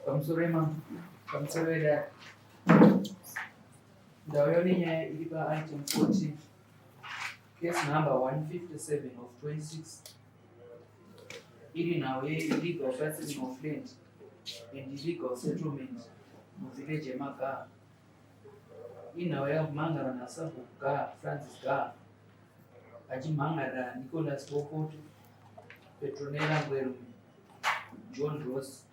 Pamusoro imambo, pamusoro vedare. Ndauya nenyaya iri pa-item 14, case number 157 of 26. Iri nhau ye-illegal parceling of land and illegal settlement muvillage yeMagaha. Inhau yakamhangarwa nasabhuku Gaha, Francis Gaha, achimhangarira Nicholas Bopoto, Petronella Ngwerume, John Ross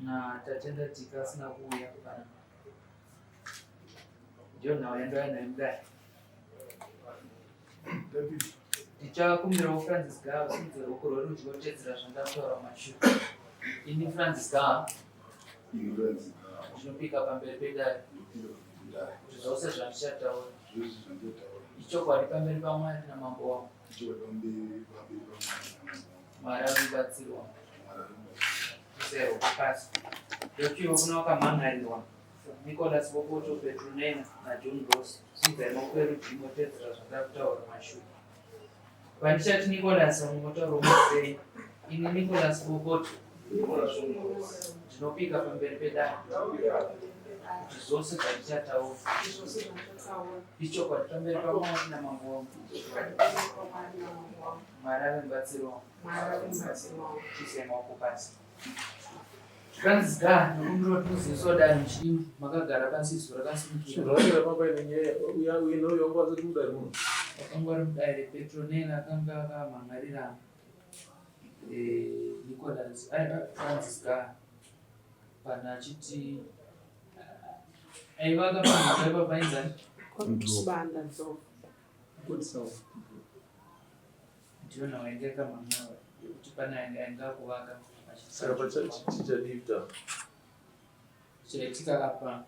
naTatenda Tika asina kuuya pana. Ndiyo nhau yandauya nayo mudare. Ndichakumbirawo Francis Gaha usimudze ruoko rwerudyi wotedzera zvandataura mumashure. Ini Francis Gaha ndinopika pamberi pedare kuti zvose zvandichataura ichokwadi pamberi paMwari namambo wangu. Mwari ari mubatsiri wangu. Isai ruoko pasi. Ndotiwo kuna wakamhan'arirwa Nicholas Bopoto, Petronella naJohn Ross. Simudzai maoko erudyi motedzera zvandakutaura mashure. Pandichati Nicholas vamwe motaura muzei. Ini Nicholas Bopoto ndinopika pamberi pedare kuti zvose zvandichataura ichokwadi pamberi paMwari namambo wangu. Mwari ave mubatsiri wangu. Chiisai maoko pasi. Francis Ga, nokumbira kuti muziviso dare muchidimbu makagara pasi izo rakasimukira. Zvakanyora pamba ine nyaya uya uye neuya wanga vasati mudare muno. Wakanga uri mudare Petronella akanga akamhan'arira eh, Nicholas eh, eh, Francis Ga pana achiti aiva akamhan'ara ipa painzani Sibanda Ndlovu. Good self. Ndiyo nhau yanga yakamhan'arwa yekuti pane ainge akuvaka Saka pachichadifta. Chaitika apa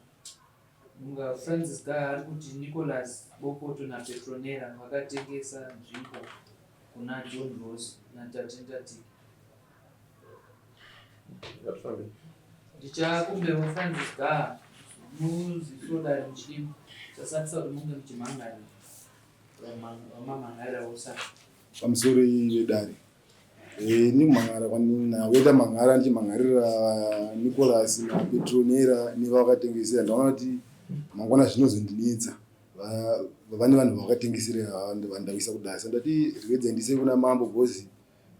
munga Francis Gaya ari kuti Nicholas Bopoto naPetronella vakatengesa nzvimbo kuna John Ross naTatenda Tiki. Ngatifambe. Ndichakumbirawo Francis Gaya muziso dare muchidimbu chasakisa kuti munge muchimhan'arira vamamhan'arira vose ava. Pamusoro vedare eh, nemhan'ara kwandinaweta mhan'ara ndichimhan'arira Nicholas naPetronera nevavakatengesera ndaona kuti mangwana zvinozondinetsa vane vanhu vavakatengesera vandawisa kudai sa ndati regedzai ndise kuna mambo because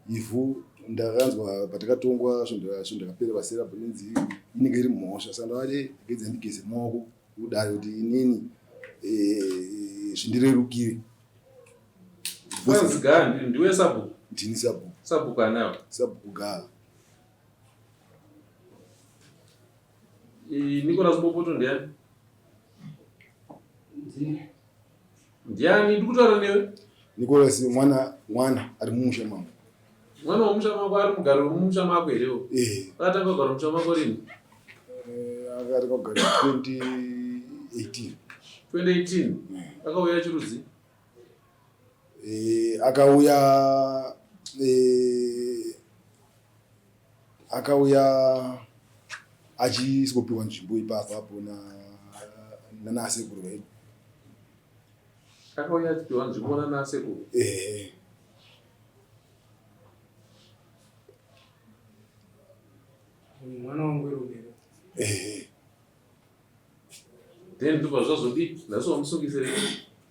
ivhu ndakanzwa patakatongwa svondo rakapera vasera panonzi inenge iri mhosva saka ndavati regedzai ndigeze maoko kudare kuti inini eh, zvindirerukire Francis Gaa ndiwe sabhuku? Ndini sabhuku. Sabhuku anawo? Sabhuku Gaa. Nicholas Bopoto ndiani? Ndini. Ndiani ndikutaura newe? Nicholas mwana mwana ari mumusha mangu. Mwana wemusha mako ari mugari wemumusha mako here? Eh. Akatanga kugara mumusha mako rini? Eh, akatanga kugara 2018. 2018. Akauya chirudzi? Eh, akauya eh, akauya achisikopiwa nzvimbo ipapo apo na nanasekuru vedu. Akauya achipiwa nzvimbo nanasekuru? Eh. Mwana wangu werume. Eh. Then ndobva zvazodii? Nhasi wamusungisirei?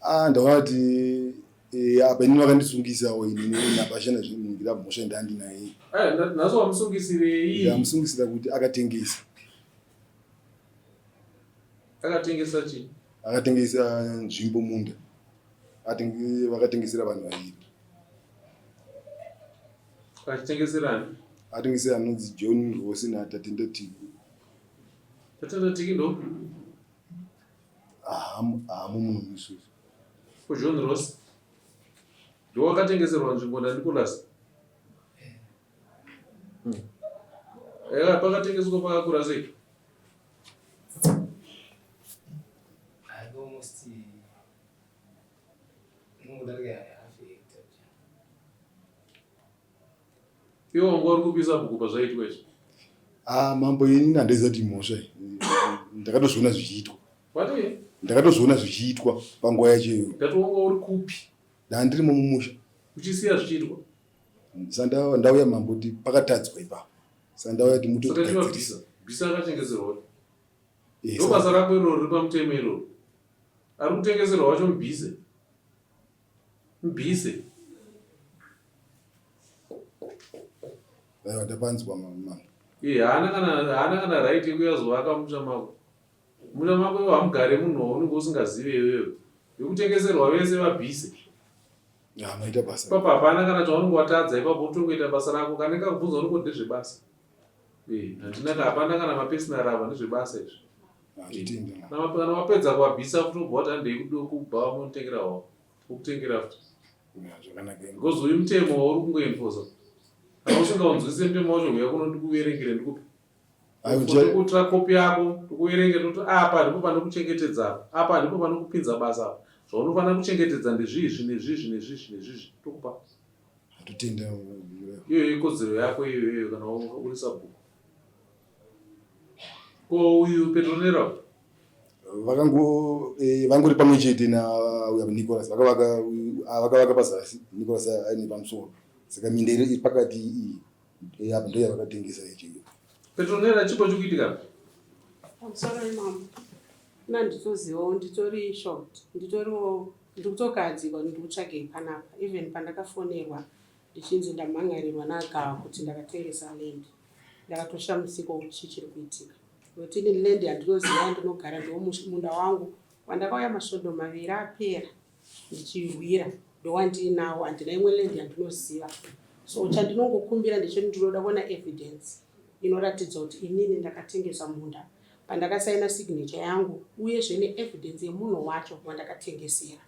Ah, ndaona kuti eh, apa inini vakandisungisawo inini napashana zvinhu mhosva ndandinaye. Eh, nhasi wamusungisirei? Ndamusungisira kuti akatengesa. Akatengesa chii? Akatengesa nzvimbo munda. Vakatengesera vanhu vaviri. Achitengeserani? Atengesera anonzi John Rose naTatenda Tiki. Tatenda Tiki ndo? Haamo munhu isusu. Ko John Rose? Ndo wakatengeserwa nzvimbo naNicholas? Eh, pakatengeswa pakakura sei? Almost inongodarika half hectare. Iwe wanga uri kupisa bhuku pazvaitwa izvi? Ah, mambo ini handiziva kuti mhosva iyi. Ndakatozviona zvichiitwa. Wati? Ndakatozviona zvichiitwa panguva yacho iyoyo. Ndati wanga uri kupi? Ndandirimo mumusha. Uchisiya zvichiitwa? Sanda ndauya mambo kuti pakatadzwa ipapo. Saka ndauya kuti mutotigadzirisa. Bhisa akatengeserwa ndo basa rako iroro riri pamutemo iroro. Ari kutengeserwa wacho mubhise. Mubhise. Aiwa tapanzwa mama. Eh, haana kana haana kana right yekuya zovaka musha mako. Musha mako iwo hamugare munhu waunenge usingazive iwewe. Vekutengeserwa vese vabhise. Ya maita basa. Papa hapana kana chaunenge watadza ipapo utongoita basa rako kana ndikakubvunza unenge ndezvebasa. Eh, handina ka hapana kana mapersonal apa ndezvebasa izvi. Hazvitenda. Kana wapedza kuwabhisa futi wobva wati handei kubva munotengera wavo. Wokutengera futi. Zvakanaka. Because uyu mutemo wauri kungoenforsa. Kana usingaunzwisise mutemo wacho huya kuno ndikuverengere ndikupe. Tokuitira kopi yako tokuverengera toti apa ndipo panokuchengetedza apa apa ndipo panokupinza basa apa zvaunofanira kuchengetedza ndezvizvi nezvizvi nezvizvi nezvizvi tokupa. Totenda. Iyoyo ikodzero yako iyoyo kana uri sabhuku. Ko uyu Petronella vakango eh, vangori pamwe chete na uya Nicholas vakavaka vakavaka pazasi Nicholas aine pamusoro saka minda iri pakati iyi eh, apa ndoya vakatengesa ichi Petronella chipo chikuitika pamusoro imamo na nditozivawo nditori shocked nditoriwo ndikutokahadzikwa ndikutsvagei panapa even pandakafonerwa ndichinzi ndamhan'arirwa nagava kuti ndakatengesa land ndakatoshamisikawo kuti chii chiri kuitika nokuti ini land yandinoziva yandinogara ndiwo munda wangu wandakauya masvondo maviri apera ndichirwira ndowandiinawo handina imwe land yandinoziva so chandinongokumbira ndechekuti ndinoda kuona evidence inoratidza kuti inini ndakatengesa munda pandakasaina signature yangu uyezve neevidence yemunhu wacho wandakatengesera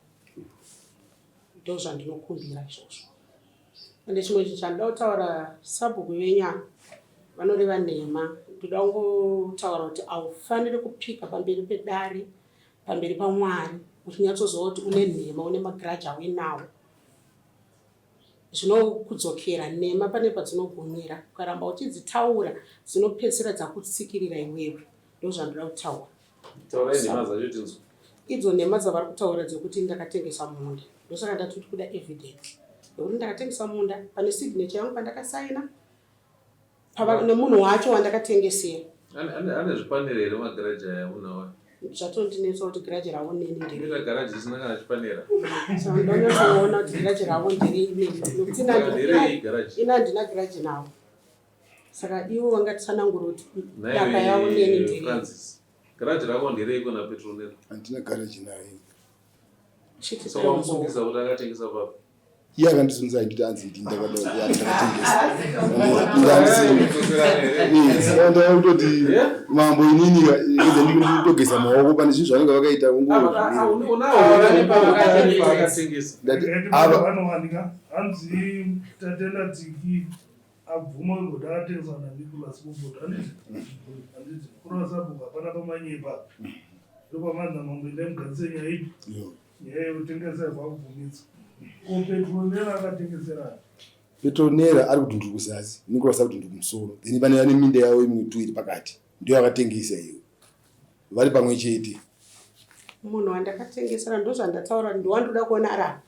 Ndozvandinokumbira izvozvo. Ende chimwe chinhu chandoda kutaura sabhuku venyama vanoreva nhema. Ndoda kungotaura kuti haufaniri kupika pamberi pedare, pamberi paMwari uchinyatsoziva kuti une nhema, une magiraji auinawo. Zvinokudzokera nhema pane padzinogumira. Ukaramba uchidzitaura dzinopedzisira dzakutsikirira iwewe. Ndozvandoda kutaura. Taurai nhema dzacho tinzwe. Idzo nhema dzavari kutaura dzekuti ndakatengesa munda ndosaka ndati kuti kuda evidence yekuti ndakatengesa munda pane signature yangu pandakasaina nemunhu wacho wandakatengesera. Ane zvipanera here magaraji aya unawa? Zvatondinetsa kuti garaji ravo neni ndiri. Garaji isina kana chipanera. Ndonyatsoona kuti garaji ravo ndiri neni nekuti ina handina garaji navo. Saka ivo vangatsanangura kuti daka yavo neni ndiri. Francis. Garage rako ndereiko na Petronella? Handina garage naye. Saka wamusungisa kuti akatengesa papi? Iye akandisungisa ainditi hanzi ndi ndakatengesa. Ndakutoti mambo inini nditogeza maoko pane zvinhu zvavanenge vakaita ungoakatengesa. Ndati ava vanowanika hanzi tatenda dziki abvuma kuti akatengeswa naNicholas Mubvuto handiti handiti kureva sabhuku hapana pamanyepa ndopamanzi namambo endai mugadzise nyaya ipi nyaya yekutengesa ivhu akubvumidza ko Petronera akatengeserani Petronera ari kudhunduru kuzasi Nicholas ari kudhunduru kumusoro then pane vane minda yavo imwe tu iri pakati ndiyo akatengesa iyo vari pamwe chete munhu wandakatengesera ndozvandataura ndowandinoda kuona ari apa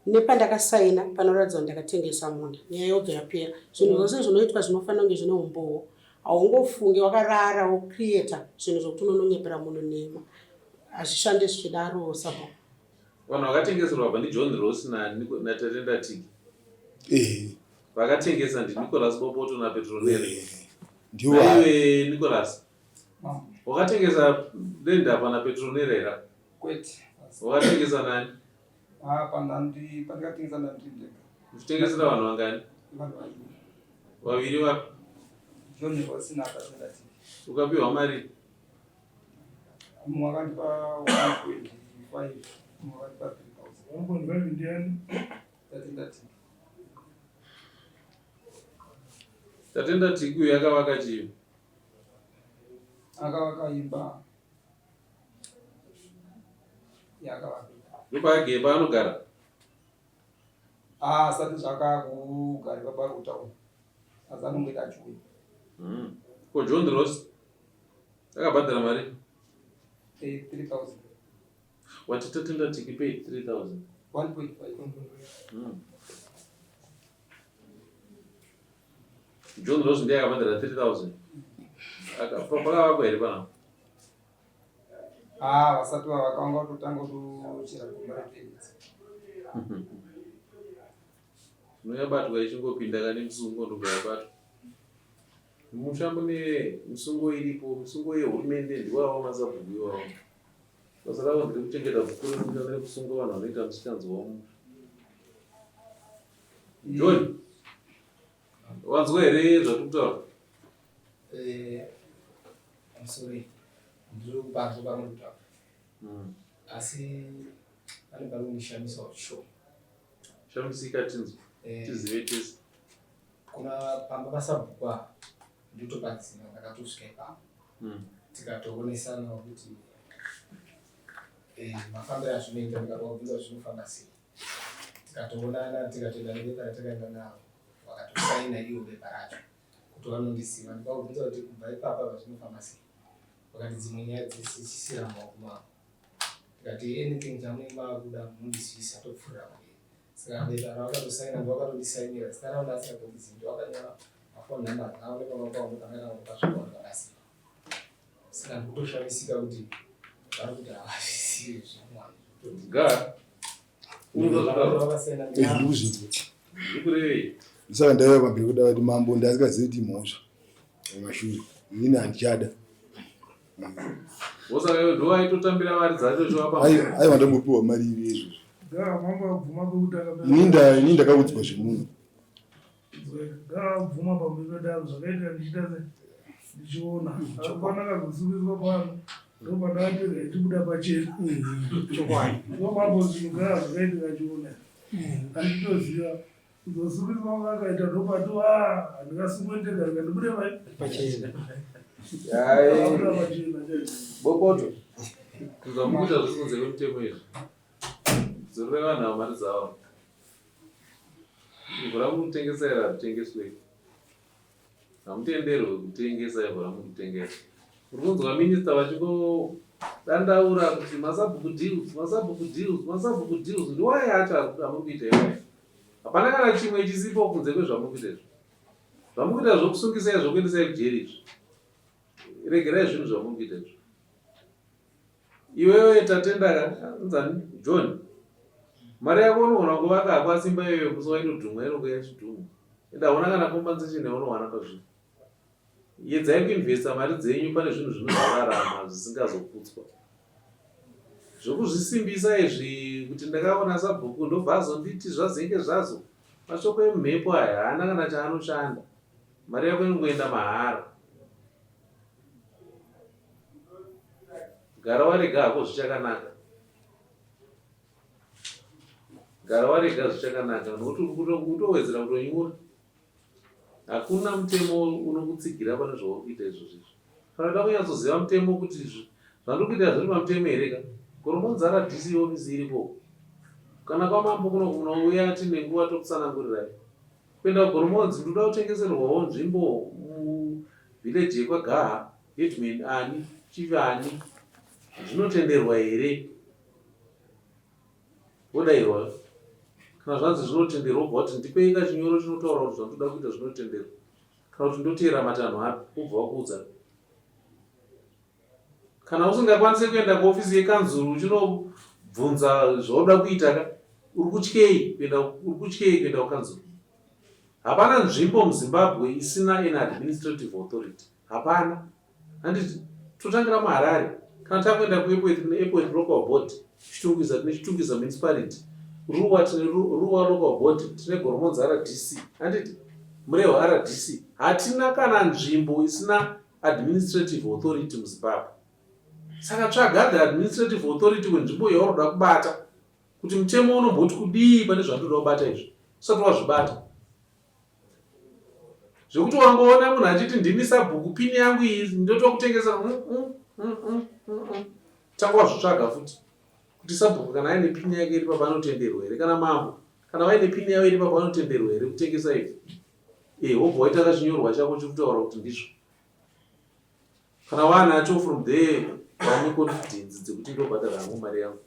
Nepandakasaina panoratidza kuti ndakatengesa munda nyaya yobva yapera. Zvinhu zvose zvinoitwa zvinofanira kunge zvine umbowo. Haungofunge wakarara wocreator zvinhu zvokuti unononyepera munhu nhema. Hazvishande zvichidaro sabhuku. Vanhu vakatengeserwa apa ndiJohn Ross naTatenda Tiki. Eh. Vakatengesa ndiNicholas Bopoto naPetronella. Eh. Ndiwo. Naiwe Nicholas. Wakatengesa land apa naPetronella here? Kwete. Wakatengesa nani? Ah, pandandi pandakatengesa ndandiri ndega. Uchitengesera vanhu vangani? Vanhu vaviri. Vaviri vapi? John Rossi naTatenda TV. Ukapiwa mari? Mumwe akandipa 1.5, mumwe akandipa 3000. 1.5 ndiani? Tatenda TV. Tatenda TV uyu akavaka chii? Akavaka imba. Yakavaka. Ndopaagere paanogara? Ah, asati zvakakugara baba ari kutaura. Asi anongoita achiuya. Ko John Ross akabhadhara mari? 3000. Wati tatenda tiki paid 3000. 1.5. John Rose ndiye akabhadhara 3000. Pakavakwa here panapa? Ah, vasati vavaka vanga vatotanga kutochera gomba reperedzi. Unoyabatwa ichingopinda kane musungo ndobva yabatwa. Mumusha mune misungo iripo, misungo yehurumende ndiwawo masabhuku iwawo. Basa ravo nderekuchengeta bhuku remusha nerekusunga vanhu vanoita musikanzwa womusha. John, wanzwa here zvatiri kutaura? Eh, I'm sorry. Ndiri kupanzwa pamuri kutaura. Asi pane pari kundishamisa sure. Shamisika tinzwe. Eh. Tizive tese. Kuna pamba pasabhuku apa ndotopaziva ndakatosvika ipapo. Tikatoonesana kuti eh, mafambiro azvinoita ndikavabvunza kuti zvinofamba sei. Tikatoonana tikatoenda nebepa ratakaenda naro vakatosaina iwo bepa racho kuti vanondiziva. Ndikavabvunza kuti kubva ipapa apa zvinofamba sei. Vakati dzimwe nyaya dzese chisira mumaoko mavo. Ndikati anything chamunenge makuda munondizivisa topfuurira mberi. Saka bepa ravakatosaina ndovakatotisainira zita ravo ndaasingatombozivi ndovakanyora mafoni numbers avo nepamba pavo ndopanga ndangopasvika vanhu vakaziva. Saka ndikutoshamisika kuti vari kuti havazvizive zvamwari. Ga. Vakasaina Izvi ndiri kuzvinzwa. Zvikurevei? Saka ndaiva pamberi kuda kuti mambo ndasingazivi kuti mhosva mumashure. Inini handichada. Wosaka iwe ndiwo aitotambira mari dzacho uchivapa. Aiwa ndambopiwa mari iri izvozvo. Gaa mambo abvuma pekutanga Ini ndakaudzwa zvemunhu. Gaa abvuma pamberi pedaro zvakaitika ndichiita se ndichiona. Hapana kazosungiswa pano. Ndopandakatega ichibuda pachena. Chokwadi. Ndomambo zvinhu gaa zvakaitika achiona. Anditoziva. Kuzosungiswa kwakaita ndopati ah handingasungwe ndega rega ndibude pai. Pachena. Hai. Abuda pachena chaizvo. Bopoto. Zvamukuita zviri kunze kwemutemo izvi. Dzorere vanhu ava mari dzavo. Ivhu ramukutengesa iri haritengeswe. Hamutenderwe kutengesa ivhu ramukutengesa. Uri kunzwa minista vachingodandaura kuti masabhuku deals, masabhuku deals, masabhuku deals. Ndiwaya acho amuri kuita iwaya. Hapana kana chimwe chisipo kunze kwezvamuri kuita izvi. Zvamuri kuita zvokusungisai zvokuendesai kujeri izvi. Regerai zvinhu zvamuri kuita izvi. Iwewe Tatenda ka nzani John. Mari yako unogona kuvaka hako asi imba iyoyo musi wainodhumwa inonge yachidhumwa. Ende hauna kana compensation yaunowana pazvinhu. Yedzai kuinvesta mari dzenyu pane zvinhu zvinozorarama zvisingazoputswa. Zvekuzvisimbisa izvi kuti ndakaona sabhuku ndobva azonditi zvazenge zvazo. Mashoko emumhepo aya haana kana chaanoshanda. Mari yako inongoenda mahara. Gara warega hako zvichakanaka. Gara warega zvichakanaka nokuti uri kutowedzera kutonyura. Hakuna mutemo unokutsigira pane zvauri kuita izvozvo izvi. Kana uda kunyatsoziva mutemo kuti zvandiri kuita zviri pamutemo here ka, Goromonzi RDC office iriko. Kana kwamambo kuno munouya tine nguva tokutsanangurirai. Kuenda kuGoromonzi ndoda kutengeserwawo nzvimbo muvillage yekwaGaha, headman ani, chief ani, zvinotenderwa here? Vodairwa kana zvanzi zvinotenderwa wobva wati ndipei kachinyoro chinotaura kuti zvandoda kuita zvinotenderwa kana kuti ndoteera matanho api wobva wakuudza. Kana usingakwanise kuenda kuofisi yekanzuru uchinobvunza zvaunoda kuita ka, uri kutyei kuenda uri kutyei kuenda kukanzuru? Hapana nzvimbo muZimbabwe isina an administrative authority. Hapana. Handiti totangira muHarare kana takuenda kuEpworth tine Epworth Local Board, Chitungwiza tine Chitungwiza Municipality, Ruwa tine Ruwa Local Board, tine Goromonzi RDC. Handiti Murehwa RDC. Hatina kana nzvimbo isina administrative authority muZimbabwe. Saka tsvaga the administrative authority wenzvimbo yaunoda kubata kuti mutemo unomboti kudii pane zvandoda kubata izvi usati wazvibata. Zvekuti wangoona munhu achiti ndini sabhuku pini yangu iyi ndotokutengesa Tanga wazvitsvaga futi kuti sabhuku kana aine pini yake iri papa anotenderwa here kana mambo kana vaine pini yavo iri papa vanotenderwa here kutengesa ivhu. Eh, wobva waita kachinyorwa chako chiri kutaura kuti ndizvo. Kana waanacho from there wane confidence dzekuti ndobhadhara hangu mari yangu.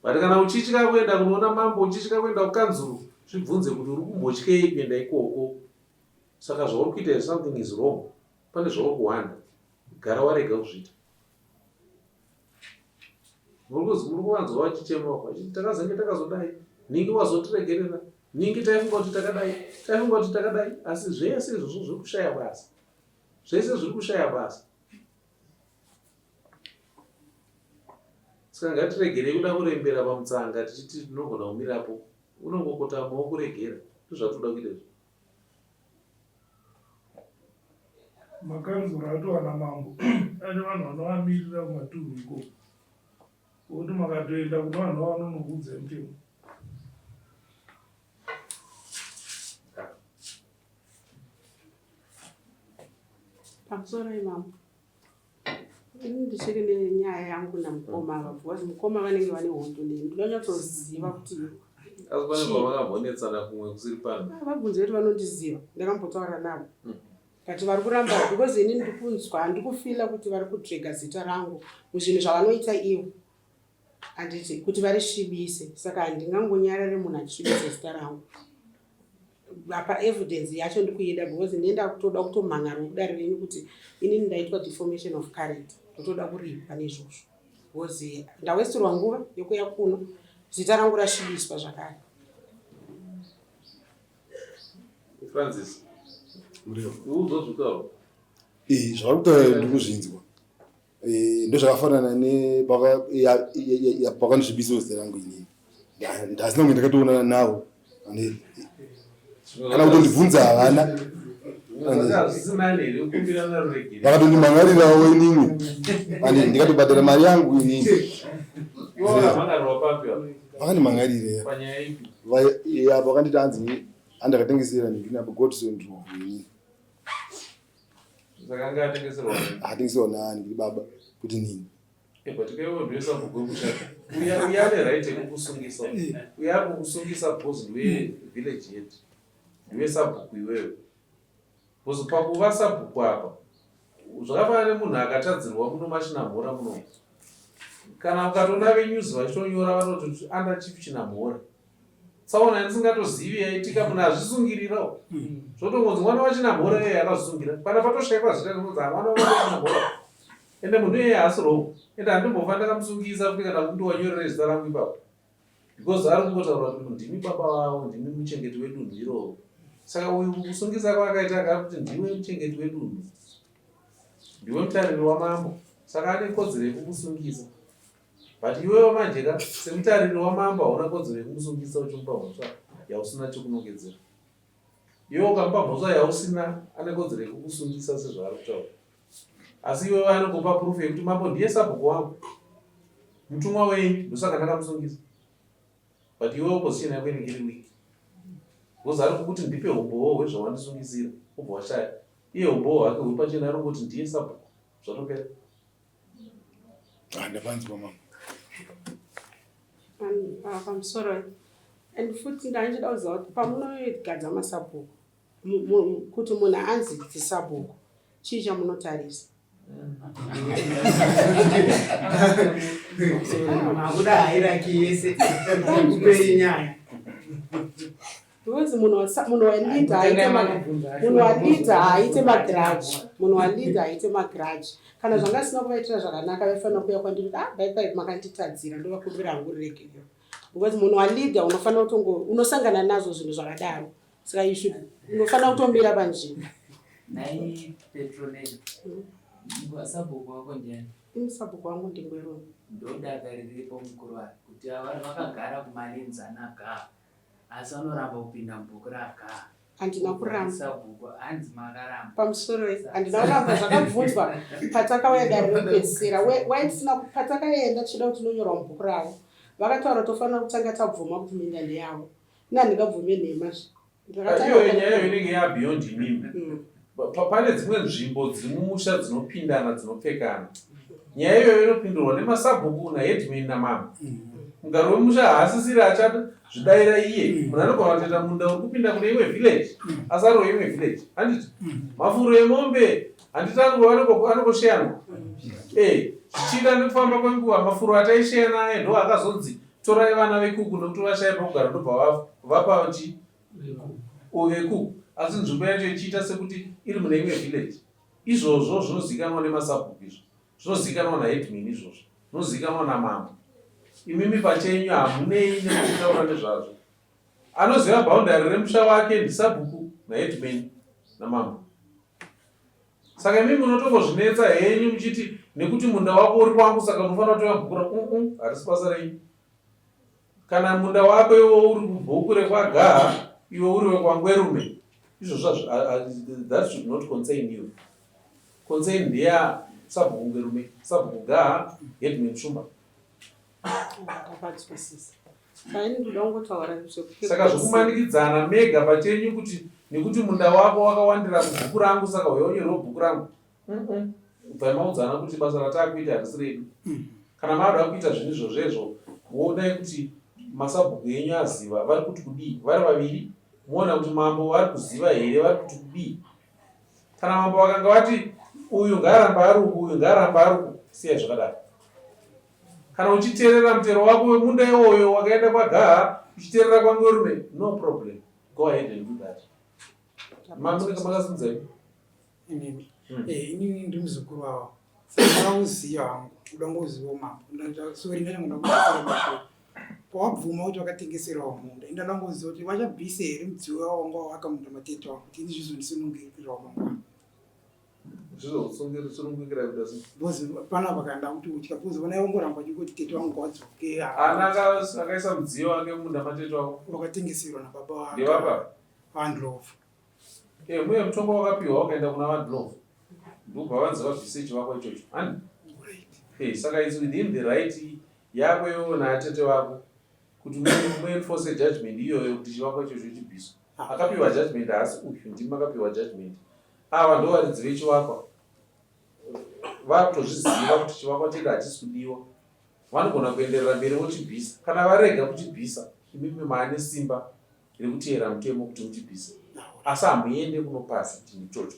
But kana uchitya kuenda kunoona mambo, uchitya kuenda kukanzuru, zvibvunze kuti uri kumbotyei kuenda ikoko. Saka zvauri kuita izvi something is wrong. Pane zvauri kuhwanda. Gara warega kuzviita. Muri kuvanzwa vachichema vachiti takazenge takazodai, ningi wazotiregerera, ningi taifunga kuti takadai, taifunga kuti takadai, asi zvese izvozvo zviri kushaya basa. Zvese zviri kushaya basa. Saka ngatiregerei kuda kurembera pamutsanga tichiti tinogona kumirapo. Unongokotama wokuregera. Ndozvatinoda kuita izvo. Makanzura atowana mambo ane vanhu vanovamirira kumatunhu ikoko vokuti makatoenda kune vanhu vavanonokuudza mutemo. Pamusoro imambo. Ini ndichiri nenyaya yangu namukoma ava because mukoma vanenge vane hondo neni ndinonyatsoziva kuti Asi pane pavakambonetsana kumwe kusiri pano. Ah, vabvunze kuti vanondiziva ndakambotaura navo but vari kuramba because ini ndikunzwa ndikufila kuti vari kudrega zita rangu muzvinhu zvavanoita ivo handiti kuti varisvibise saka handingangonyarare munhu achisvibisa zita rangu apa evidence yacho ndikuida because ndine ndakutoda kutomhan'ara kudare renyu kuti inini ndaitwa deformation of character ndotoda kuripwa neizvozvo because ndawestirwa nguva yekuya kuno zita rangu rasvibiswa zvakare. Francis, uzozvitaura. Eh, zvavari kutaura ndikuzvinzwa. Eh, ndozvakafanana nepakandisvibisa zita rangu inini ndasina kunge ndakatoonana navo kana kutondibvunza havana vakatondimhan'arirawo inini ande ndikatobhadhara mari yangu inini vakandimhan'arira apo vakanditi hanzi andakatengesera ndinapa godson ndrovu inini Saka anga atengeserwa nani? Atengeserwa nani ndiri baba kuti nini? Eh, but kaiwe ndiwe sabhuku wekushata. Uya uya ane right yekukusungisa. Uya ari kukusungisa because ndiwe village head. Ndiwe sabhuku iwewe. Because pakuva sabhuku apa zvakafanana nemunhu akatadzirwa muno maChinamhora muno. Kana ukatoona venews vachitonyora vanoti under chief Chinamhora. Tsaona yandisingatozivi yaitika munhu azvisungirirawo hmm. zvotongonzi mwana wachinamhora iyeye akazvisungira kana patoshaikwa zita rinonzi ah, mwana wachinamhora ende munhu iyeye haasi wrong ende handimbofa ndakamusungisa futi kana kuti wanyorere zita rangu ipapo because ari kungotaura kuti ndimi baba vavo ndimi muchengeti wedunhu iroro saka uyu kusungisa kwaakaita akari kuti ndiwe muchengeti wedunhu ndiwe mutariri wamambo saka ane kodzero yekukusungisa But iwewe manje ka semutariri wamambo hauna kodzero yekumusungisa uchimupa mhosva yausina chekunongedzera. Iwe ukamupa mhosva yausina ane kodzero yekukusungisa sezvaari kutaura. Asi iwewe anongopa proof yekuti mambo ndiye sabhuku wangu. Mutumwa wenyu ndosaka ndakamusungisa. But iwewe opposition yako inenge iri weak. Because ari kukuti ndipe humbowo hwezvawandisungisira ubva washaya. Iye humbowo hwake huri pachena ari kungoti ndiye sabhuku. Zvatopera. Ah, ndapanzwa mama. Pamusoro and futi ndanga ndichida kuziva kuti pamunogadza masabhuku kuti munhu anzi dzisabhuku chii chamunotarisa? Makuda hairaki yese kupei nyaya. Because munhu munhu waleader haite munhu waleader haaite magrudge munhu waleader haaite magrudge kana zvanga asina kuvaitira zvakanaka vaifanira kuuya kwandiri kuti ah bye bye makanditadzira ndovakumbira hangu ruregerero because munhu waleader unofanira kutongo unosangana nazvo zvinhu zvakadaro saka you should unofanira kutomira panzvimbo. Nhai Petronella, sabhuku wako ndiani? Ini sabhuku wangu ndiNgwerume. Ndodaka riripo mukuru wake kuti vanhu vakagara kumalinzana gaa Asi vanoramba kupinda mubhuku raAgaa. Handina kuramba. Sabhuku hanzi makaramba. Pamusoro handina kuramba zvakabvunzwa patakauya dare rekupedzisira. Why tisina patakaenda tichida kuti tinonyorwa mubhuku ravo. Vakataura tofanira kutanga tabvuma kuti minda ndeyavo. Ini handingabvume nhema zve. Iyoyo nyaya iyoyo inenge ya beyond imimi. Mm. Pane dzimwe nzvimbo dziri mumusha dzinopindana dzinopfekana. Nyaya iyoyo inopindurwa nemasabhuku naheadman namambo. Mm. Mugari wemusha haasisiri achazvidaira iye. Mm. Munhu anogona kutoita munda uri kupinda kune imwe village asi ari weimwe village. Handiti? Mafuro emombe handiti anongosheyanwa. Eh, zvichiita nekufamba kwenguva mafuro ataisheyana aye ndo akazonzi torai vana vekuku nekuti vashaya pekugara ndobva vapa chi vekuku. Asi nzvimbo yacho ichiita sekuti iri mune imwe village. Izvozvo zvinozivikanwa nemasabhuku izvo. Zvinozivikanwa naheadman izvozvo. Zvinozivikanwa namambo. Imimi pachenyu hamunei nekutaura nezvazvo. Anoziva boundary remusha wake ndisabhuku naheadman namambo. Saka imimi munotongozvinetsa henyu muchiti nekuti munda wako uri kwangu saka unofanira kutora bhuku ra mm harisi basa renyu. Kana munda wako iwo uri kubhuku rekwaGaha iwe uri wekwaNgwerume izvozvo that should not concern you. Concern ndeya sabhuku Ngwerume, sabhuku Gaha, headman Shumba. Saka zvekumanikidzana mega pachenyu kuti nekuti munda wako wakawandira mubhuku rangu saka huya unyorwe bhuku rangu. Bvai maudzana kuti basa rataakuita harisi redu. Kana maada kuita zvinhu izvozvezvo woonai kuti masabhuku enyu aziva vari kuti kudii vari vaviri moona kuti mambo vari kuziva here vari kuti kudii. Kana mambo vakanga vati uyu ngaaramba ari uku uyu ngaaramba ari uku siyai zvakadaro. Kana uchiterera mutero wako wemunda iwoyo wakaenda kwagaha uchiterera kwangwerume no problem go ahead and do that. Mamunenge makasimudza imi? Inini hmm. eh, inini ndiri muzukuru wavo saka ndauziva hangu kuda ngoziva mambo sorry ndachangoda kubatsira mashure pawabvuma kuti wakatengeserawo munda indada ngoziva kuti vachabvisa here mudziyo wavo wanga wavaka munda matete wangu kuti ini zvizondisunungirirawo mangwana Zvizosunungukira kuita sei? Because panapa kana ndakuti utya because vana vangoramba vachingoti tete vangu ngawadzoke. Ana akaisa mudziyo wake munda matete wako. Wakatengeserwa nababa wake. Ndevapa? VaNdlovu. Eh, muye mutongo wakapiwa wakaenda kuna VaNdlovu. Ndobva vanzi vabvise chivakwa ichocho. Hani? Right. Eh, saka it's within the right yako iwewe naatete vako kuti muenforce judgment iyoyo kuti chivakwa ichocho chibviswe. Akapiwa judgment haasi uyu, ndimi makapiwa judgment. Ava ndovaridzi vechivakwa vakutozviziva kuti chivakwa chedu hachisi kudiwa vanogona kuenderera mberi vochibvisa kana varega kuchibvisa imimi maane simba rekuteera mutemo kuti muchibvise asi hamuende kunopasa chinhu ichocho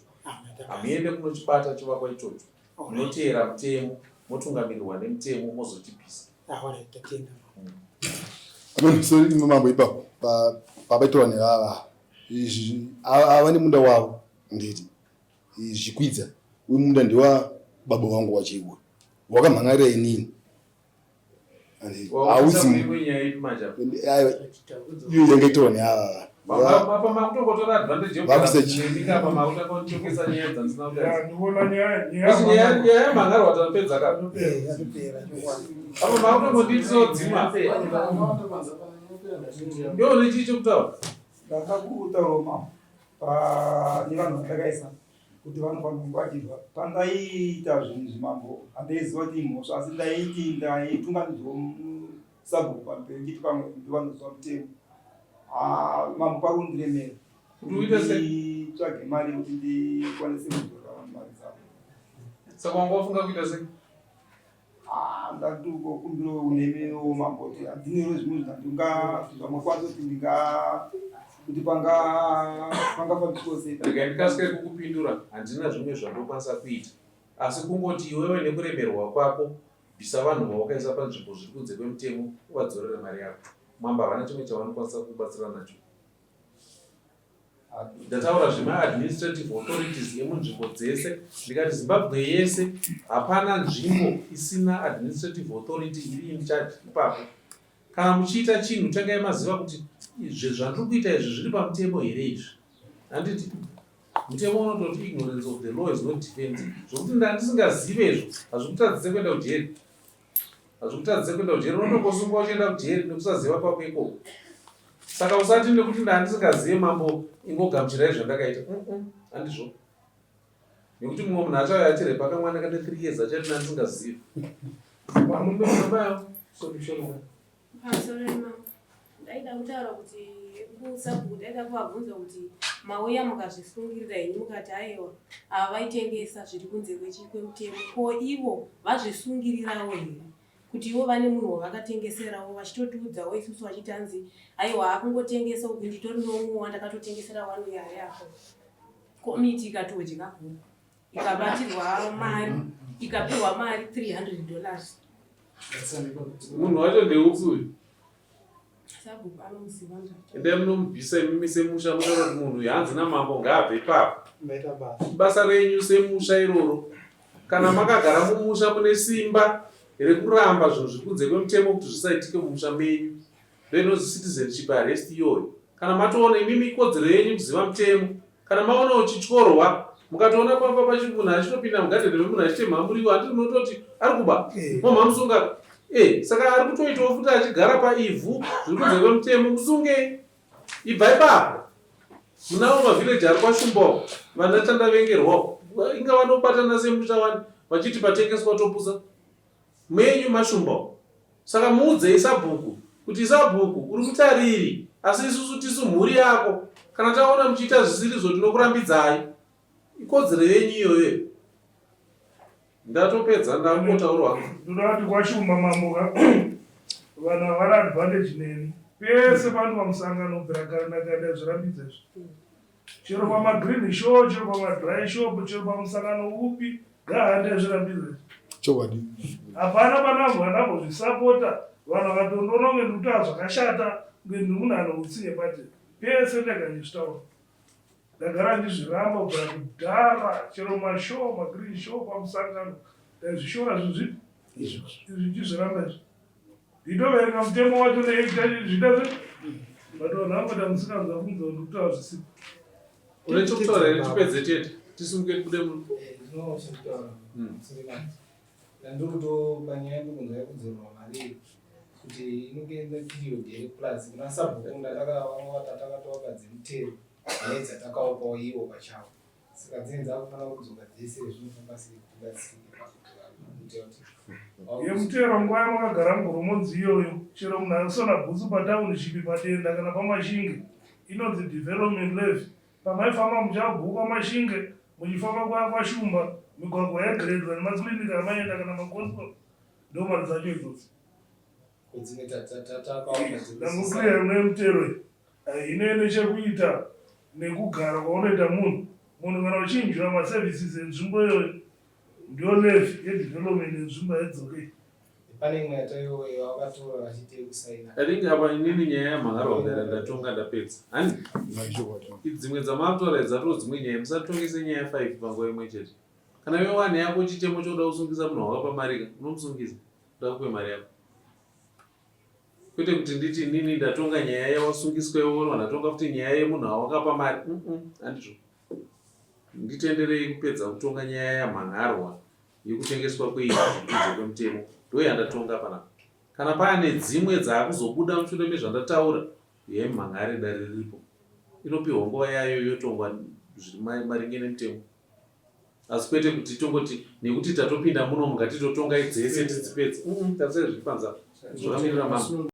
hamuende kunochibata chivakwa ichocho munoteera mutemo motungamirirwa nemutemo mozochibvisa Sorry mambo ipapo pabaitwa nevava ava nemunda wavo nditi zvikwidza uyu munda ndewa baba wangu wachigwa wakamhan'arira inini hauzi iyo yanga itorwa neava Ndakakutaura mama nevanhu vandakaisa kuti vanofanira kungwarirwa. Pandaiita zvinhu izvi mambo handaiziva kuti imhosva asi ndaiti ndaitungamidzwa sabhuku pamberi ndichiti pamwe ndovanoziva mutemo. Ah, mambo pari kundiremera Kuti uite sei? nditsvage mari yekuti ndikwanise kudzorera vanhu mari dzavo. Saka wanga wafunga kuita sei? Ah, ndatokumbirawo unemiwo mambo kuti handinero zvimwe zvandinga zvamokwanisa kuti ndinga kuti panga pangafambiswa sei. Rega ndikasike kukupindura, handina zvimwe zvandokwanisa kuita asi kungoti iwewe nekuremerwa kwako bvisa vanhu vawakaisa panzvimbo zviri kunze kwemutemo uvadzorere mari yako. Mambo havana chimwe chavanokwanisa kukubatsira nacho. Ndataura zvemaadministrative authorities emunzvimbo dzese ndikati Zimbabwe yese hapana nzvimbo isina administrative authority iri in charge ipapo. Kana muchiita chinhu tangai maziva kuti izvi zvandiri kuita izvi zviri pamutemo here izvi. Handiti mutemo unototi ignorance of the law is not defense. Zvokuti ndandisingazive izvo hazvikutadzise kuenda kujeri. Hazvikutadzise kuenda kujeri, unotongosungwa uchienda kujeri nekusaziva kwako ikoko. Saka usati nekuti ndandisingazive mambo ingogamuchirai zvandakaita. Handizvo. Nekuti mumwe munhu achauya achirepa kamwana kane 3 years achati ndandisingazive. Vamume munobayo. Sorry, sorry. Pamusoro mambo. Ndaida kutaura kuti kusabhuku ndaida kuvabvunza kuti mauya mukazvisungirira henyu mukati aiwa ava vaitengesa zviri kunze kwemutemo ko ivo vazvisungirirawo here kuti ivo vane munhu wavakatengeserawo vachitotiudzawo isusu vachiti hanzi aiwa akungotengesa uku nditori noumwe wandakatotengesera wani uyo ari apo komiti ikatodya huku ikabatirwa mari ikapiwa mari 300 dollars Munhu wacho ndeupi uyu? Sabhuku anomuziva ndati. Endai munomubvisa imimi semusha motaura kuti munhu uyu hanzi namambo ngaabve ipapo. Basa renyu semusha iroro. Kana makagara mumusha mune simba rekuramba zvinhu zviri kunze kwemutemo kuti zvisaitike mumusha menyu. Ndoinonzi citizenship arrest iyoyo. Kana matoona imimi ikodzero yenyu kuziva mutemo. Kana maona uchityorwa mukatoona pamba pachimunhu achitopinda mugadheni memunhu achitemha muriwo handiti munototi ari kuba eh. momha musunga eh, saka ari kutoitawo futi achigara paivhu zviri kunze kwemutemo musungei ibva ipapo munawo mavhileji ari kwashumbawo vana tandavengerwawo inga vanobatana semusha wani vachiti patengeswa topusa Menyu mashumba uko. Saka muudzei sabhuku kuti sabhuku uri mutariri asi isusu tisu mhuri yako. Kana taona muchiita zvisirizvo tinokurambidzai. Ikodzero yenyu iyoyo. Ndatopedza ndakungotaura hangu. Ndoda kuti kwashumba mambo ka vanhu havana advantage neni. Pese pano pamusangano kubvira kare nakare ndaizvirambidza izvi. Chero pamagreen show, chero pamadry shop, chero pamusangano upi Gahande zvirambidza izvi. Chokwadi. Hapana panangu andambozvisapota vanhu vakatondiona kunge ndikutaura zvakashata kunge ndiri munhu ane utsinye but pese ndega ndichitaura. Ndagara ndizviramba kubvira kudhara chero mashow magreen show pamusangano ndaizvishora zvinhu zvipi izvi ndichizviramba izvi. Nditoverenga mutemo wacho neact zviita se but vanhu vangoita musikanzwa kunzi ndikutaura zvisipo. Une chokutaura here tipedze tete tisimuke tibude muno. Eh, ndinowo chekutaura. Suleiman. Ndandiri panyaya ndikunzwa yekudzorerwa mari iyi kuti inenge ine period here plus kuna sabhuku ndatakavamwe vatatakatovapa dzemutero nedzatakaopawo ivo pachavo saka dzinenge dzakufanira kudzoka dzese zvinofamba sei kuti tibatsirike pakuti vanhu kuita kuti Yemutero nguva yamakagara mugoromonzi iyoyo chero munhu aisona bhutsu patauni padenda kana pamashinge inonzi development levy pamaifamba muchabhuku kwamashinge muchifamba kwaya kwashumba migwagwa yagredzwa nemaclinic amaienda kana magospel ndo mari dzacho idzodzi dzimwe tatakaopa ndangoclear nemutero iyi haine nechekuita nekugara kwaunoita munhu munhu kana uchinjura maservices enzvimbo iyoyo ndiyo levy yedevelopment yenzvimbo haidzoke Pane imwe yataiwo yavakatora vachiti yekusaina. I think apa inini nyaya yamhangarwa kudare ndatonga ndapedza. Hani? Dzimwe dzamakutora idzi dzatoo dzimwe nyaya musatongese nyaya 5 panguva imwe chete. Kana iwe wane yako chitemo chokuda kusungisa munhu wakapa mari ka unomusungisa kuti akupe mari yako. Kwete kuti nditi inini ndatonga nyaya yawasungiswa iwe wonwa ndatonga futi nyaya yemunhu awakapa mari. Handizvo. Nditenderei kupedza kutonga nyaya yamhangarwa yekutengeswa kweivhu kunze kwemutemo ndoyandatonga panapa. Kana paane dzimwe dzaakuzobuda mushure mezvandataura huyai mumhan'are dare riripo. Inopihwa nguva yayo yotongwa zviri maringe nemutemo. Asi kwete kuti tongoti nekuti tatopinda muno ngatitotongai dzese tidzipedze. Tarisai zviri panze apa zvakamirira mambo.